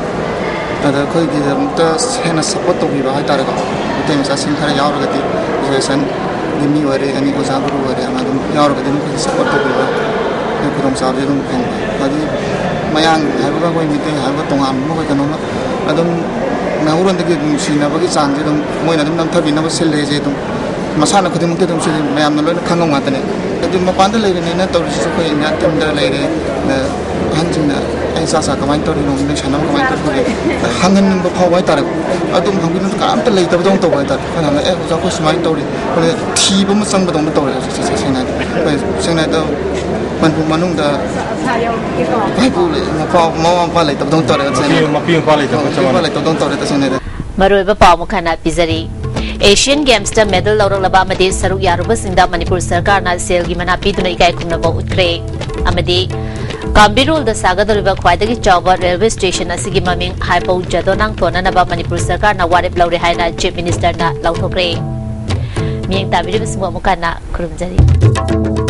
ꯑꯗ ꯑꯩꯈꯣꯏꯒꯤꯗꯃꯛꯇ ꯍꯦꯟꯅ support ꯇꯧꯕꯤꯕ ꯍꯥꯏꯇꯥꯔꯦꯀꯣ, ꯃꯩꯇꯩ ꯃꯆꯥꯁꯤꯡ ꯈꯔ ꯌꯥꯎꯔꯒꯗꯤ, association ꯒꯤ ꯃꯤ ꯑꯣꯏꯔꯦ, ꯑꯩ ꯑꯣꯖꯥ ꯒꯨꯔꯨ ꯑꯣꯏꯔꯦ, ꯑꯃ ꯑꯗꯨꯝ ꯌꯥꯎꯔꯒꯗꯤ ꯑꯗꯨꯝ ꯑꯩꯈꯣꯏꯒꯤ support ꯇꯧꯕꯤꯕ, ꯑꯩꯈꯣꯏ ꯈꯨꯗꯣꯡꯆꯥꯕꯁꯦ ꯑꯗꯨꯝ ꯐꯪꯕ꯫ ꯍꯥꯏꯗꯤ ꯃꯌꯥꯡ ꯍꯥꯏꯕꯒ ꯑꯩꯈꯣꯏ ꯃꯩꯇꯩ ꯍꯥꯏꯕꯒ ꯇꯣꯉꯥꯟꯕ ꯑꯩꯈꯣꯏ ꯀꯩꯅꯣꯝꯃ ꯑꯗꯨꯝ ꯅꯍꯥꯔꯣꯟꯗꯒꯤ ꯅꯨꯡꯁꯤꯅꯕꯒꯤ ꯆꯥꯡꯁꯦ ꯑꯗꯨꯝ ꯃꯣꯏꯅ ꯑꯗꯨꯝ ꯅꯝꯊꯕꯤꯅꯕ ꯁꯤꯜꯂꯦ ꯍꯥꯏꯁꯦ ꯑꯗꯨꯝ ꯃꯁꯥꯟꯅ ꯈꯨꯗꯤꯡꯃꯛꯇ ꯑꯗꯨꯝ ꯁꯤꯜꯂꯤ, ꯃꯌꯥꯝꯅ ꯂꯣꯏꯅ ꯈꯪꯉꯝ ꯉꯥꯛꯇꯅꯦ꯫ ꯑꯗꯨ ꯃꯄꯥꯟꯗ ꯂꯩꯔꯤꯅꯦꯅ ꯇꯧꯔꯤꯁꯤꯁꯨ ꯑꯩꯈꯣꯏ Indian team ꯗ ꯂꯩꯔꯦ, ꯑ, ꯑꯍꯟꯁꯤꯡꯅ ꯑꯩ ꯏꯆꯥ ꯆꯥ ꯀꯃꯥꯏꯅ ꯇꯧꯔꯤꯅꯣ, ꯅꯣꯏ ꯁꯥꯟꯅꯕ ꯀꯃꯥꯏꯅ ꯇꯧꯔꯤꯒꯦ ꯍꯪꯍꯟꯅꯤꯡꯕ ꯐꯥꯎꯕ ꯍꯥꯏꯇꯥꯔꯦ꯫ ꯑꯗꯨꯝ ꯍꯪꯕꯤꯅꯕ ꯀꯅꯥꯝꯇ ꯂꯩꯇꯕꯗꯧꯅ ꯇꯧꯕ ꯍꯥꯏꯇꯥꯔꯦ꯫ ꯑꯩꯈꯣꯏꯅ ꯍꯪꯉꯦ, "ꯑꯦ ꯑꯣꯖꯥ, ꯑꯩꯈꯣꯏ ꯁꯨꯃꯥꯏꯅ ꯇꯧꯔꯤ" ꯈꯣꯠꯂꯦ, ꯊꯤꯕ ꯑꯃ ꯆꯪꯕꯗꯧꯅ ꯇꯧꯔꯦ ꯍꯧꯖꯤꯛꯁꯦ꯫ ꯁꯦꯡꯅ ꯍꯥꯏꯗꯤ ꯑꯩꯈꯣꯏ ꯁꯦꯡꯅ ꯍꯥꯏꯗ ꯃꯅꯤꯄꯨꯔ ꯃꯅꯨꯡꯗ ꯏꯄꯥ ꯏꯄꯨ ꯂꯩ-, ꯃꯄꯥ ꯃꯃꯥ ꯃꯄꯥ ꯂꯩꯇꯕꯗꯧꯅ ꯇꯧꯔꯦ꯫ ꯃꯄꯤ ꯃꯄꯥ ꯂꯩꯇꯕ ꯃꯄꯤ ꯃꯄꯥ ꯂꯩꯇꯕꯗꯧꯅ ꯇꯧꯔꯦ ꯇꯁꯦꯡꯅ ꯍꯥꯏꯗ꯫ ꯃꯔꯨꯑꯣꯏꯕ ꯄꯥꯎ ꯑꯃꯨꯛ ꯍꯟꯅ ꯄꯤꯖꯔꯤ꯫ ꯑꯦꯁꯤꯌꯥꯟ ꯒꯦꯝꯁꯇ ꯃꯦꯗꯜ ꯂꯧꯔꯛꯂꯕ ꯑꯃꯗꯤ ꯁꯔꯨꯛ ꯌꯥꯔꯨꯕꯁꯤꯡꯗ ꯃꯅꯤꯄꯨꯔ ꯁꯔꯀꯥꯔꯅ ꯁꯦꯜꯒꯤ ꯃꯅꯥ ꯄꯤꯗꯨꯅ ꯏꯀꯥꯏ ꯈꯨꯝꯅꯕ ꯎꯠꯈ꯭ꯔꯦ꯫ ꯑꯃꯗꯤ ꯀꯥꯝꯕꯤꯔꯣꯜꯗ ꯁꯥꯒꯗꯧꯔꯤꯕ ꯈ꯭ꯋꯥꯏꯗꯒꯤ ꯆꯥꯎꯕ ꯔꯦꯜꯋꯦ ꯁ꯭ꯇꯦꯁꯟ ꯑꯁꯤꯒꯤ ꯃꯃꯤꯡ ꯍꯥꯏꯄꯧ ꯖꯗꯣꯅꯥꯡ ꯊꯣꯟꯅꯅꯕ ꯃꯅꯤꯄꯨꯔ ꯁꯔꯀꯥꯔꯅ ꯋꯥꯔꯦꯞ ꯂꯧꯔꯦ ꯍꯥꯏꯅ ꯆꯤꯐ ꯃꯤꯅꯤꯁꯇꯔꯅ ꯂꯥꯎꯊꯣꯛꯈ꯭ꯔꯦ꯫ ꯃꯤꯠꯌꯦꯡ ꯇꯥꯕꯤꯔꯤꯕꯁꯤꯡꯕꯨ ꯑꯃꯨꯛ ꯍꯟꯅ ꯈꯨꯔꯨꯝꯖꯔꯤ꯫